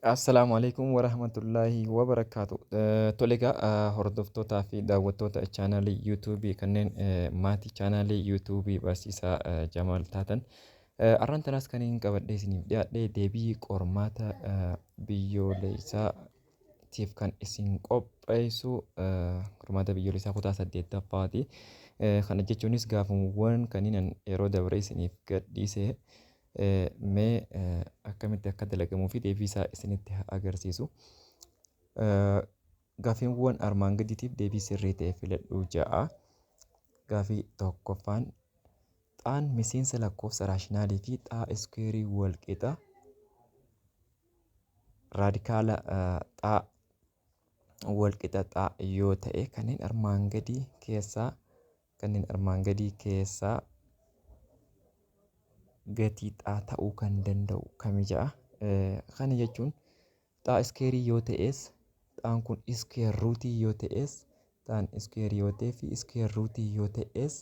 Assalaamu alaikum warahmatullaahi wabarakaatu. Tole egaa hordoftootaa fi daawwattoota chaanaalii yuutuubii kanneen maatii chaanaalii yuutuubii barsiisaa Jamaal taatan arraan tanaas kan hin qabadhee isiniif dhiyaadhe deebii qormaata biyyoolessaatiif kan isin qopheessu qormaata biyyoolessaa kutaa 8ffaati. Kana jechuunis gaafuuwwan kanneen yeroo dabre isiniif gadhiise Mee akkamitti akka dalagamuu fi deebii isaa isinitti haa agarsiisu. Gaaffiiwwan armaan gadiitiif deebii sirrii ta'e filadhuu ja'a. Gaaffii tokkoffaan xaan miseensa lakkoofsa raashinaalii fi xaa iskuweerii wal qixa raadikaala xaa wal qixa xaa yoo ta'e kanneen armaan gadii keessaa Kanneen armaan gadii keessaa gatii xaa ta'uu kan danda'u kami ja'a? Kana jechuun xaa iskeerii yoo ta'es xaan kun iskeer ruutii yoo ta'es xaan iskeerii yoo ta'ee fi iskeer ruutii yoo ta'es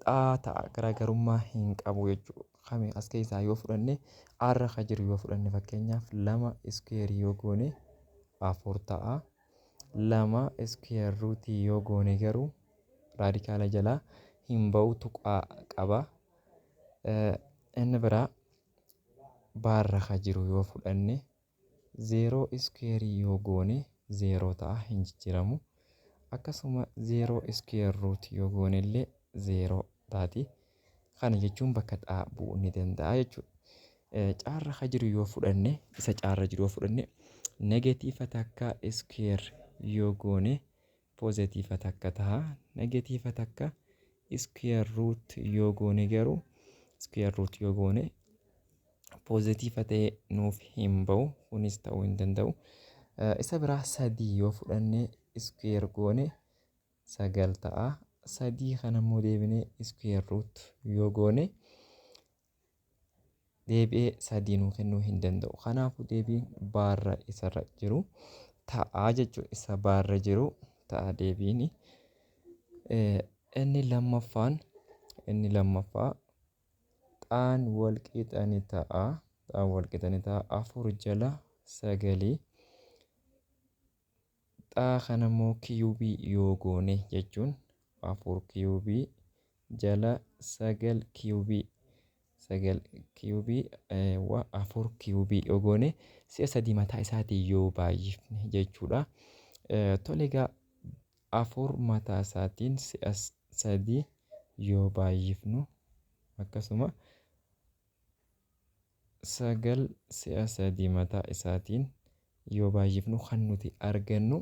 xaa ta'a garaagarummaa hin qabu jechuudha. Kami as keessaa yoo fudhanne arra ka jiru yoo fudhanne fakkeenyaaf 2 iskeerii yoo goone 4 ta'a. 2 iskuweer ruutii yoo goone garuu raadikaala jalaa hin ba'u tuqaa qaba. Inni biraa baarra ka jiru yoo fudhanne 0 iskuweerii yoo goone 0 ta'a hin jijjiiramu. Akkasuma 0 iskuweer ruutii yoo goone illee 0 taati. Kana jechuun bakka xaa bu'uu ni danda'a jechuudha. Caarra ka jiru yoo fudhanne isa caarra jiru yoo fudhanne negatiiva takka iskuweer yoo goone poozitiiva takka ta'a. Negatiiva takka iskuweer ruut yoo goone garuu iskuweer ruut yoo goone poozitiiva ta'ee nuuf hin ba'u. Kunis ta'uu hin danda'u. Isa biraa sadii yoo fudhanne iskuweer goone 9 ta'a. 3 kana immoo deebinee square root yoo goone deebi'ee 3 nuu kennuu hin danda'u. Kanaafuu deebiin baarra isarra jiru ta'a jechuudha. Isa baarra jiru ta'a deebiin. Inni lammaffaan inni lammaffaa xaan wal qixa ni ta'a. Xaan wal qixa ni ta'a. 4 jala sagalii Xaa kana immoo kiyuubii yoo goone jechuun 4 kiyuubii jala 9 kiyuubii 9 kiyuubii wa 4 kiyuubii yoo goone si'a sadii mataa isaatiin yoo baay'ifne jechuudha. Tole egaa 4 mataa isaatiin si'a sadii yoo baay'ifnu akkasuma 9 si'a 3 mataa isaatiin yoo baay'ifnu kan nuti argannu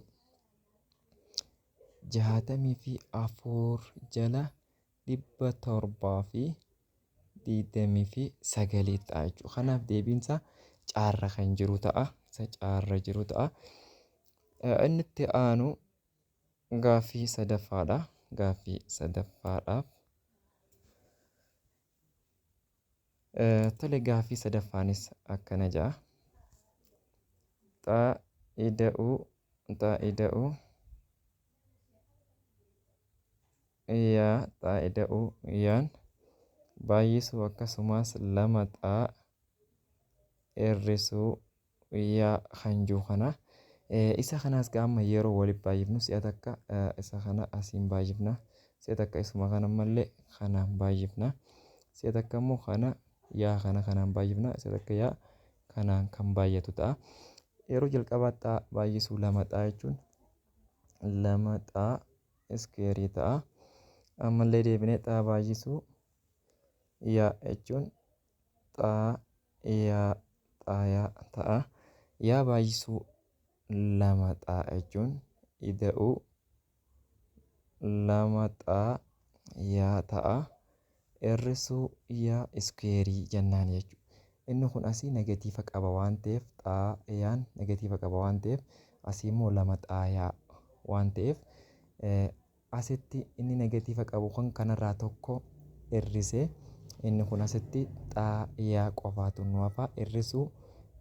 64 jala 729 ta'a jechuudha. Kanaaf deebiin isaa caarra kan jiru ta'a. Isa caarra jiru ta'a. Inni itti aanu gaaffii sadaffaadha. Gaaffii sadaffaadhaaf Tole gaaffii sadaffaanis akkana ja'a. Xaa ida'uu xaa ida'uu yaa xaa ida'uu yaan baay'isuu akkasumas lama xaa hir'isuu yaa kan jiru kana. Isa kanaas gaa amma yeroo waliif baay'ifnu si'a takka isa kana asiin baay'ifna. Si'a takka isuma kana ammallee kanaan baay'ifna. Si'a takka immoo kana yaa kana kanaan baay'ifna. Si'a takka yaa kanaan kan baay'atu ta'a. Yeroo jalqabaa xaa baay'isuu lama xaa jechuun lama xaa iskeerii ta'a. Ammallee deebinee xaa baay'isuu yaa jechuun xaa yaa xaa yaa ta'a. Yaa baay'isuu 2 xaa jechuun ida'uu 2 xaa yaa ta'a. Hir'isuu yaa iskuweerii jennaan jechuudha. Inni kun asii negatiiva qaba waan ta'eef xaa yaan negatiiva qaba waan ta'eef asii immoo 2 xaa yaa waan ta'eef Asitti inni negatiiva qabu kun kanarraa tokko hir'ise. Inni kun asitti xaa yaa qofaatu nu hafa. Hir'isuu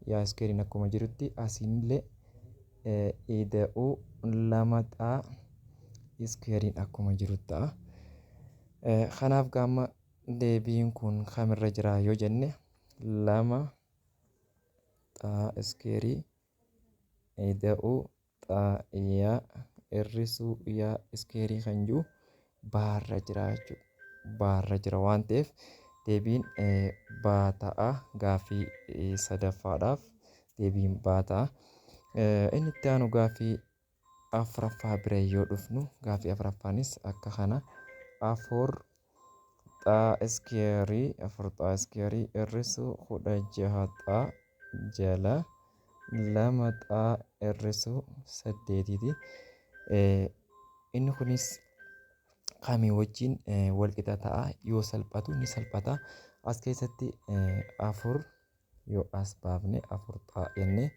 yaa iskeeriin akkuma jirutti asiinillee ida'uu 2 xaa iskeeriin akkuma jirutti ta'a. Kanaaf gaama deebiin kun kamirra jira yoo jenne 2 xaa iskeerii ida'uu xaa yaa hir'isuu yaa iskeerii kan jiru baarra jira jechuudha. Baarra jira waan ta'eef deebiin baa ta'a gaaffii sadaffaadhaaf deebiin baa ta'a. Inni itti aanu gaaffii afuraffaa bira yoo dhufnu gaaffii afuraffaanis akka kana afur xaa iskeerii afur xaa iskeerii hir'isuu 16 xaa jala 2 xaa hir'isuu 8ti. Inni kunis kamii wajjin wal qixa ta'a yoo salphatu ni salphata. As keessatti afur yoo as baafne afur xaa jennee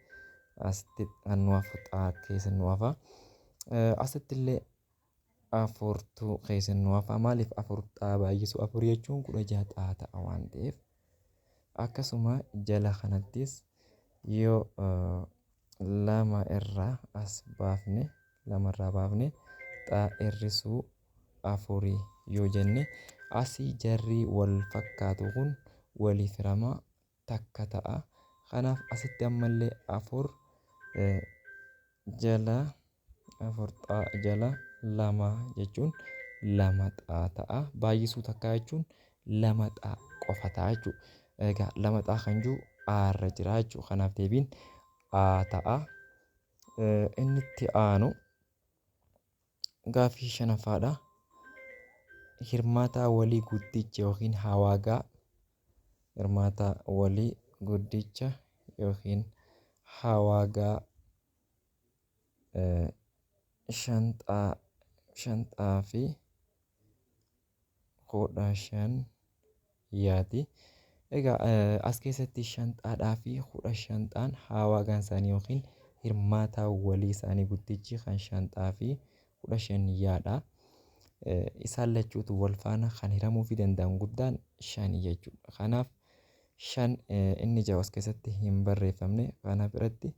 asitti kan nu hafu xaa keessa nu hafa. Asitti illee afurtu keessa nu hafa. Maaliif afur xaa baay'isu afur jechuun 16 xaa ta'a waan ta'eef. Akkasuma jala kanattis yoo lama irraa as baafne lama irraa baafne xaa hir'isuu afurii yoo jenne asii jarri wal fakkaatu kun waliif hiramaa takka ta'a. Kanaaf asitti ammallee afur jala afur xaa jala lama jechuun lama xaa ta'a. Baay'isuu takkaa jechuun lama xaa qofa ta'a jechuudha. Egaa lama xaa kan jiru A irra jira jechuudha. Kanaaf deebiin A ta'a. Inni itti aanu gaaffii shanaffaadha. Hirmaataa walii guddicha yookiin hawaagaa hirmaataa walii guddicha yookiin hawaagaa shanxaa fi 15 yaati. Egaa as keessatti shanxaadhaa fi 15 xaan hawaagaan isaanii yookiin hirmaataa walii isaanii guddichi kan shanxaa fi 15 yaadha. Isaan lachuutu wal faana kan hiramuufii danda'an guddaan shani jechuudha. Kanaaf shan inni jedhu as keessatti hin barreeffamne. Kanaaf irratti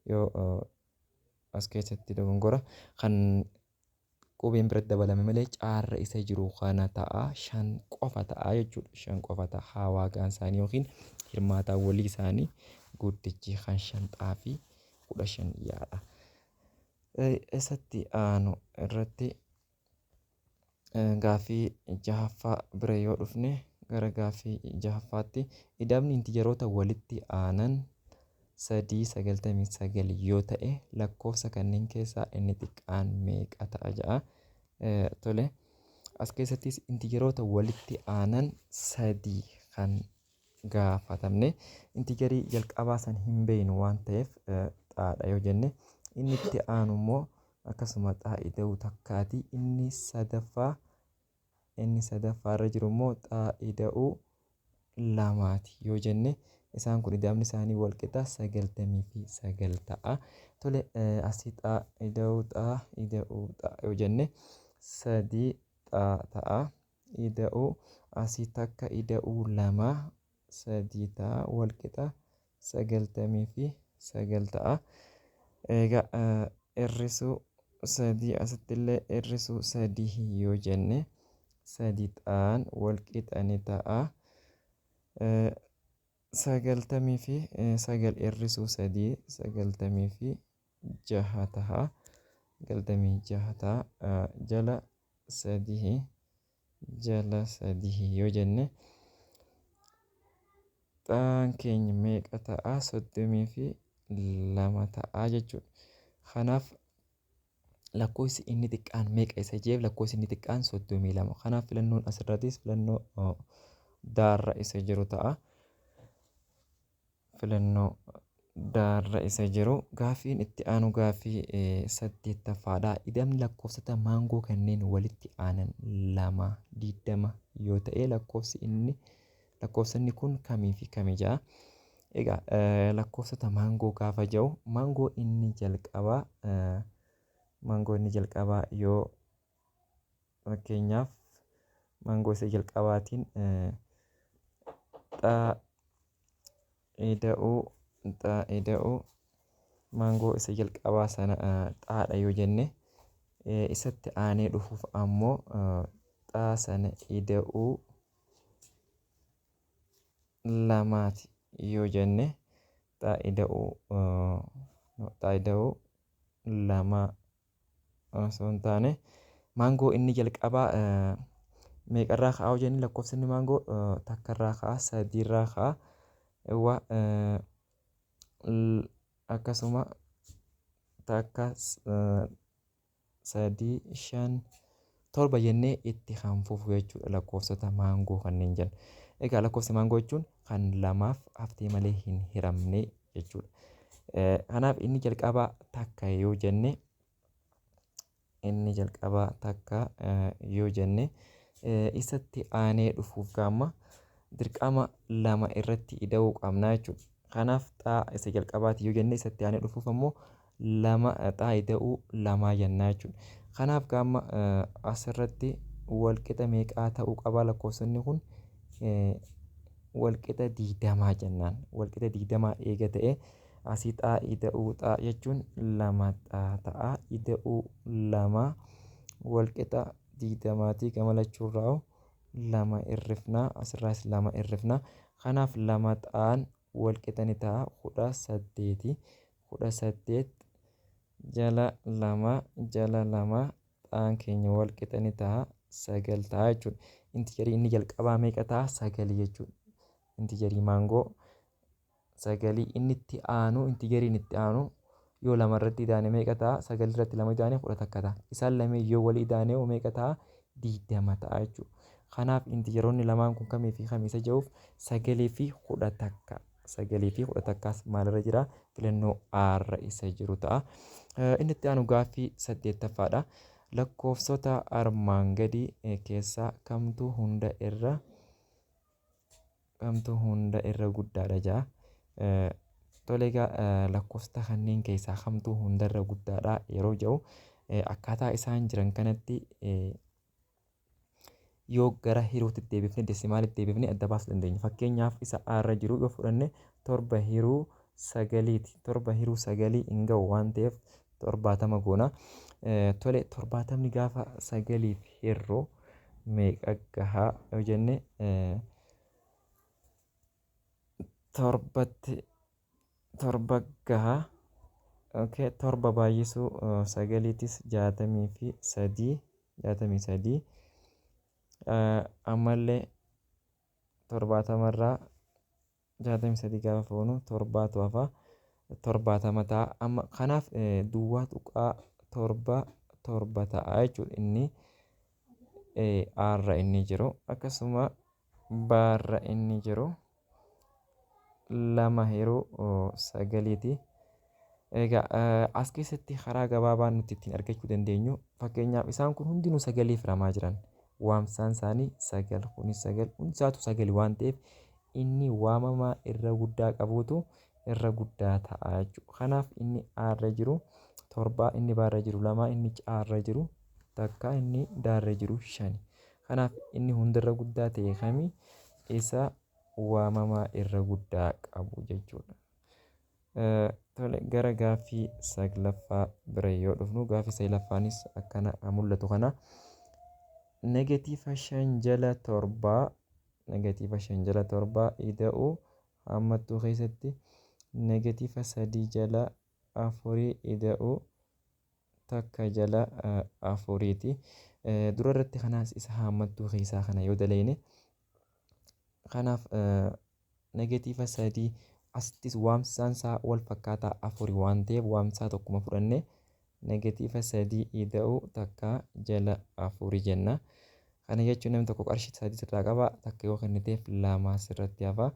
yoo as keessatti dogongora kan qubeen biratti dabalame malee caarra isa jiru kana ta'a shan qofa ta'a jechuudha. Shan qofa ta'a hawaagaan isaanii yookiin hirmaataa walii isaanii guddichi kan shanxaa fi 15 yaadha. Isatti aanu irratti gaaffii jahaffaa bira yoo dhufne gara gaaffii jahaffaatti ida'amni intijaroota walitti aanan 3 99 yoo ta'e lakkoofsa kanneen keessaa inni xiqqaan meeqa ta'a jedha. Tole as keessattis intijaroota walitti aanan sadii kan gaafatamne intijarii jalqabaa san hin beeknu waan ta'eef xaadha yoo jenne inni itti aanu immoo akkasuma xaa ida'uu takkaati inni sadaffaa irra jiru immoo xaa ida'uu lamaati yoo jenne isaan kun ida'amni isaanii wal qixa 99 ta'a. Tole asii xaa ida'uu xaa ida'uu xaa yoo jenne sadii xaa ta'a ida'uu asii takka ida'uu lama sadii ta'a wal qixa 99 ta'a. Egaa hir'isuu sadii asitti illee hir'isuu sadii yoo jenne sadii xaan wal qixa ni ta'a. 99 hir'isuu sadii 96 ta'a. 96 ta'a. Jala sadii jala sadii yoo jenne xaan keenya meeqa ta'a? 32 ta'a jechuudha. Kanaaf lakkoofsi inni xiqqaan meeqa isa jeef lakkoofsi inni xiqqaan 32. Kanaaf filannoon asirrattis filannoo daarra isa jiru ta'a. Filannoo daarra isa jiru. Gaaffiin itti aanu gaaffii saddeettaffaadha. Ida'amni lakkoofsota maangoo kanneen walitti aanan lama 20 yoo ta'e lakkoofsi inni lakkoofsonni kun kamii fi kamii jedha. Egaa lakkoofsota maangoo gaafa jedhu maangoo inni jalqabaa yoo fakkeenyaaf maangoo isa jalqabaatiin xaa ida'uu xaa ida'uu maangoo isa jalqabaa sana xaadha yoo jenne isatti aanee dhufuuf ammoo xaa sana ida'uu lamaati yoo jenne Xaa ida'uu xaa ida'uu 2 osoo hin taane, maangoo inni jalqabaa meeqarraa ka'aa yoo jenne, lakkoofsi inni maangoo takkarraa ka'a, sadiirraa ka'a, akkasuma takka, 3, 5, 7 jennee itti kan fufu jechuudha lakkoofsota maangoo kanneen jennu. Egaa lakkoofsa maangoo jechuun kan lamaaf haftee malee hin hiramne jechuudha. Kanaaf inni jalqabaa takka yoo jenne, inni jalqabaa takka yoo jenne, isatti aanee dhufuuf gaamma dirqama lama irratti ida'uu qabna jechuudha. Kanaaf xaa isa jalqabaati yoo jenne, isatti aanee dhufuuf ammoo lama xaa ida'uu lamaa jennaa jechuudha. Kanaaf gaamma asirratti walqixa meeqaa ta'uu qaba lakkoofsonni kun? Walqixa 20 jennaan. Walqixa 20 eega ta'e, asii xaa ida'uu xaa jechuun lama xaa ta'a, ida'uu lama walqixa 20tii. Gama lachuurraa lama irrifnaa, asirraas lama irrifnaa. Kanaaf lama xaan walqixa ni ta'a 18ti. 18 jala lama jala lama, xaan keenya walqixa ni ta'a 9 ta'a jechuudha. Intijarii inni jalqabaa meeqa ta'a? 9 jechuudha. Intijarii maangoo sagalii. Inni itti aanu, intijariin itti aanu yoo lama irratti idaane meeqa ta'a? 9 irratti lama idaane 11 ta'a. Isaan lameen yoo walii idaane hoo meeqa ta'a? 20 ta'a jechuudha. Kanaaf intijaroonni lamaan kun kamii fi kamii isa jedhuuf, 9 fi 11. 9 fi 11s maalirra jira? Filannoo A irra isa jiru ta'a. Inni itti aanu gaaffii saddeettaffaadha. Lakkoofsota armaan gadii keessaa kamtu hunda irra guddaadha jedha. Tole, egaa lakkoofsota kanneen keessaa kamtu hundarra guddaadha yeroo jedhu, akkaataa isaan jiran kanatti yoo gara hiruutti deebifne, desimaalitti deebifne adda baasuu dandeenya. Fakkeenyaaf isa A irra jiru yoo fudhanne, 7 hiruu sagaliiti. 7 hiruu sagalii hin ga'u waan ta'eef 70 goona. Tole, 70ni gaafa sagaliif hirru meeqa gahaa yoo jenne, torbatti torba gahaa. Okay, 7 baay'isuu sagaliitis 63, 63. Ammallee 70rraa 63 gaafa foonu torbaatu hafa, 70 ta'a. Amma kanaaf 0.77 ta'a jechuudha inni A irra inni jiru. Akkasuma B irra inni jiru lama hiruu sagaliiti. Egaa as keessatti karaa gabaabaa nuti ittiin argachuu dandeenyu, fakkeenyaaf isaan kun hundinuu sagaliif hiramaa jiran. Waamsaan isaanii sagal, kunis sagal, hundisaatu sagali waan ta'eef inni waamamaa irra guddaa qabuutu irra guddaa ta'a jechuudha. Kanaaf inni A irra jiru torba, inni B irra jiru lama, inni C irra jiru takka, inni D irra jiru shani. Kanaaf inni hundarra guddaa ta'e kami? Isa waamamaa irra guddaa qabu jechuudha. Tole, gara gaaffii saglaffaa bira yoo dhufnu, gaaffii saglaffaanis akkana mul'atu kana. Negatiiva shan jala torbaa, negatiiva shan jala torbaa ida'uu hammattuu keessatti negatiiva sadii jala afurii ida'uu takka jala afuriiti. Dura irratti kanaas isa hammattuu keessaa kana yoo daleyne, kanaaf negatiiva sadii asittis waamsisaan isaa wal fakkaataa afuri waan ta'eef waamsisaa tokkuma fudhanne negatiiva sadii ida'uu takka jala afuri jenna. Kana jechuun namni tokko qarshii sadii sirraa qaba, takka yoo kenniteef lama sirratti hafa.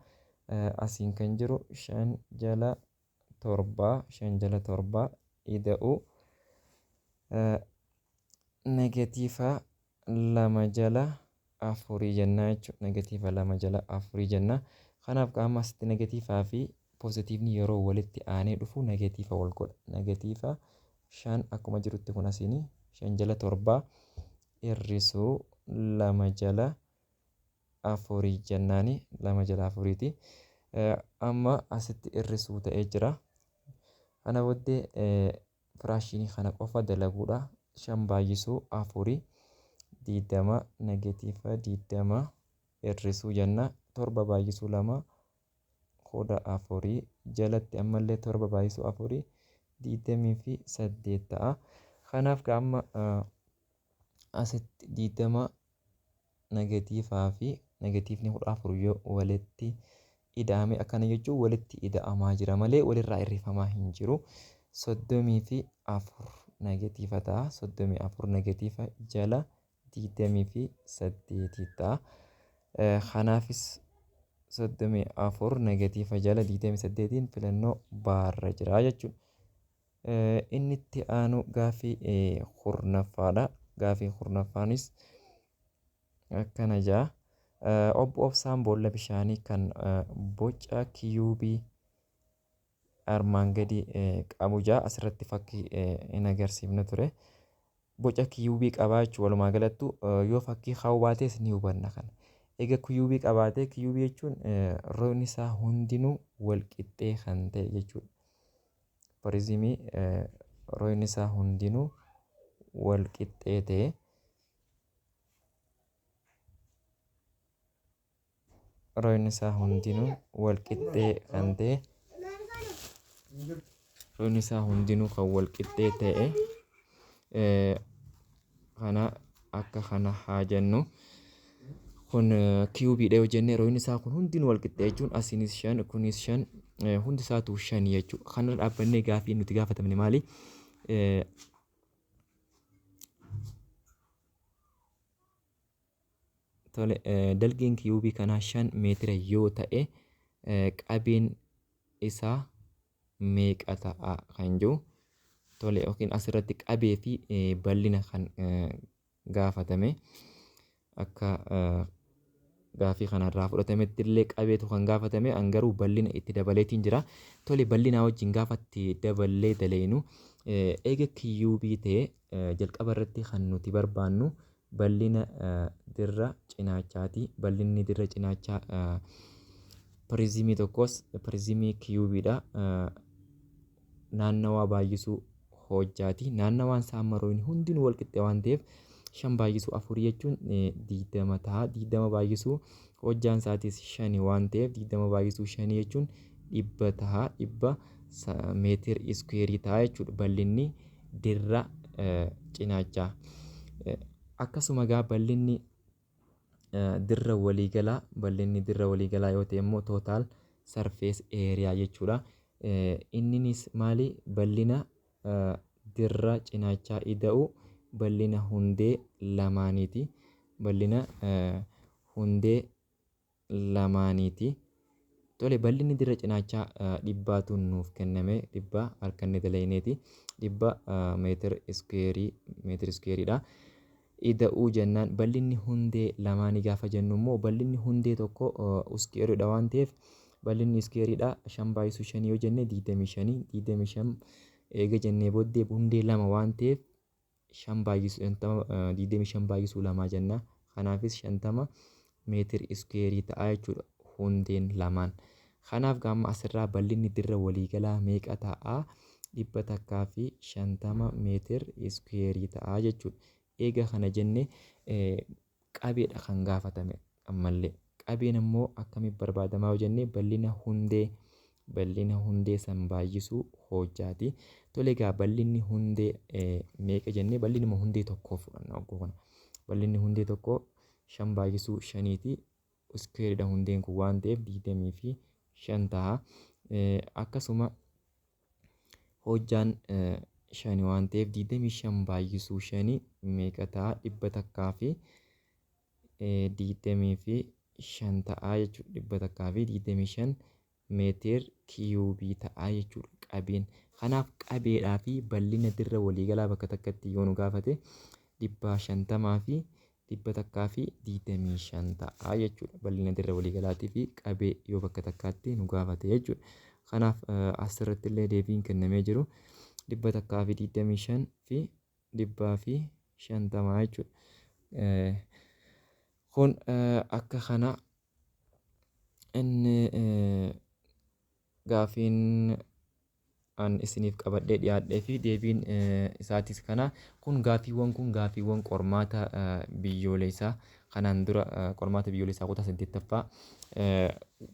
Asiin kan jiru shan jala torbaa, shan jala torbaa ida'uu negatiiva lama jala afurii jennaa jechuudha. Negatiiva lama jala afurii jenna. Kanaaf qaama asitti negatiivaa fi poozitiivni yeroo walitti aanee dhufu negatiiva wal godha. Negatiiva shan akkuma jirutti kun asiin shan jala torbaa hir'isuu lama jala afurii jennaani, lama jala afuriiti. Amma asitti hir'isuu ta'ee jira. Kana booddee firaashinii kana qofa dalaguudha. Shan baay'isuu afurii 20, negatiiva 20 hir'isuu jenna. Torba baay'isuu lama 14 jalatti ammallee 7 baay'isuu 4 28 ta'a. Kanaaf amma asitti 20 negatiivaa fi negatiivni 14 yoo walitti ida'ame akkana jechuun walitti ida'amaa jira malee walirraa hir'ifamaa hin jiru. 34 negatiiva ta'a. 34 negatiiva jala 28 ta'a. Kanaafis 34 negatiiva jala 28 filannoo baarra jira jechuudha. Inni itti aanu gaaffii kurnaffaadha. Gaaffii kurnaffaanis akkana jedha. Obbo Obsaan boolla bishaanii kan boca kiyuubii armaan gadi qabu jedha. Asirratti fakkii hin agarsiifne ture. Boca kiyuubii qabaa jechuun walumaa galattu yoo fakkii kaa'uu baates ni hubanna kana. Egaa kiyuubii qabaatee kiyuubii jechuun roogni isaa hundinuu wal qixxee kan ta'e jechuudha. Piriizimii roogni isaa hundinuu wal qixxee ta'e. Roogni isaa hundinuu wal qixxee kan ta'e. Roogni isaa hundinuu kan wal qixxee ta'e. Kana akka kana haa jennu. Kun kiyuubiidha yoo jenne roogni isaa kun hundinuu wal qixxee jechuun asiinis 5 kunis 5 hundi isaatu 5 jechuudha. Kanarra dhaabbannee gaaffii nuti gaafatamne maali? Tole dalgeen kiyuubii kanaa 5 meetira yoo ta'e qabeen isaa meeqa ta'a kan jiru. Tole yookiin asirratti qabee fi bal'ina kan gaafatame akka gaaffii kanarraa fudhatametti illee qabeetu kan gaafatame an garuu bal'ina itti dabaleetiin jira. Tole bal'inaa wajjin gaafa itti daballee daleenu eega kiyuubii ta'e jalqaba irratti kan nuti barbaannu bal'ina dirra cinaachaati. Bal'inni dirra cinaachaa piriizimii tokkos piriizimii kiyuubiidha. Naannawaa baay'isuu hojjaati. Naannawaan isaa amma roogni hundinuu wal qixxee waan ta'eef 5 baay'isuu 4 jechuun 20 ta'a. 20 baay'isuu hojjaan isaatis 5 waan ta'eef 20 baay'isuu 5 jechuun 100 ta'a. 100 meetir iskuweerii ta'a jechuudha. Bal'inni dirra cinaachaa. Akkasuma egaa bal'inni dirra waliigalaa bal'inni dirra waliigalaa yoo ta'e immoo tootaal sarfees eeriyaa jechuudha. Inninis maali? Bal'ina dirra cinaachaa ida'u bal'ina hundee lamaaniiti. Bal'ina hundee lamaaniiti. Tole bal'inni dirra cinaachaa dhibbaatu nuuf kenname dhibba harkanne dalayneeti. Dhibba meetir iskuweerii meetir iskuweeriidha. Ida'uu jennaan bal'inni hundee lamaanii gaafa jennu immoo bal'inni hundee tokko iskuweeriidha waan ta'eef bal'inni iskuweeriidha 5 baay'isuu 5 yoo jenne 25 25 eega jennee booddee hundee lama waan ta'eef 5 baay'isuu 50 25 baay'isuu 2 jenna. Kanaafis 50 meetir iskuweerii ta'a jechuudha hundeen lamaan. Kanaaf gaamma asirraa bal'inni dirra waliigalaa meeqa ta'a? 150 meetir iskuweerii ta'a jechuudha. Eega kana jenne qabeedha kan gaafatame ammallee. Qabeen immoo akkamitti barbaadamaa yoo jenne bal'ina hundee bal'ina hundee san baay'isuu hojjaati. Tole egaa bal'inni hundee meeqa jennee bal'inuma hundee tokkoo fudhanna ogguu kana. Bal'inni hundee tokkoo 5 baay'isuu 5ti. Iskuweeridha hundeen kun waan ta'eef 25 ta'a. Akkasuma hojjaan 5 waan ta'eef 25 baay'isuu 5 meeqa ta'a? 125 ta'a jechuudha. 125 meetir kiyuubii ta'a jechuudha qabeen. Kanaaf qabeedhaa fi bal'ina dirra waliigalaa bakka takkatti yoo nu gaafate 150 fi 125 ta'a jechuudha. Bal'ina dirra waliigalaatii fi qabee yoo bakka takkaatti nu gaafate jechuudha. Kanaaf asirratti illee deebiin kennamee jiru 125 fi 150 jechuudha. Kun akka kana inni gaafiin An isiniif qabadhee dhiyaadhee fi deebiin isaatis kana. Kun gaaffiiwwan kun gaaffiiwwan qormaata biyyoolessaa kanaan dura qormaata biyyoolessaa kutaa 8ffaa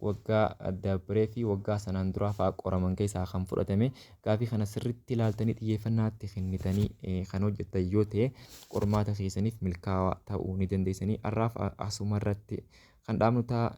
waggaa dabree fi waggaa sanaan duraa fa'aa qoraman keessaa kan fudhatame. Gaaffii kana sirriitti ilaaltanii xiyyeeffannaatti kennitanii kan hojjettan yoo ta'e, qormaata keessaniif milkaa'aa ta'uu ni dandeessanii. Har'aaf asuma irratti kan dhaabnu ta'a.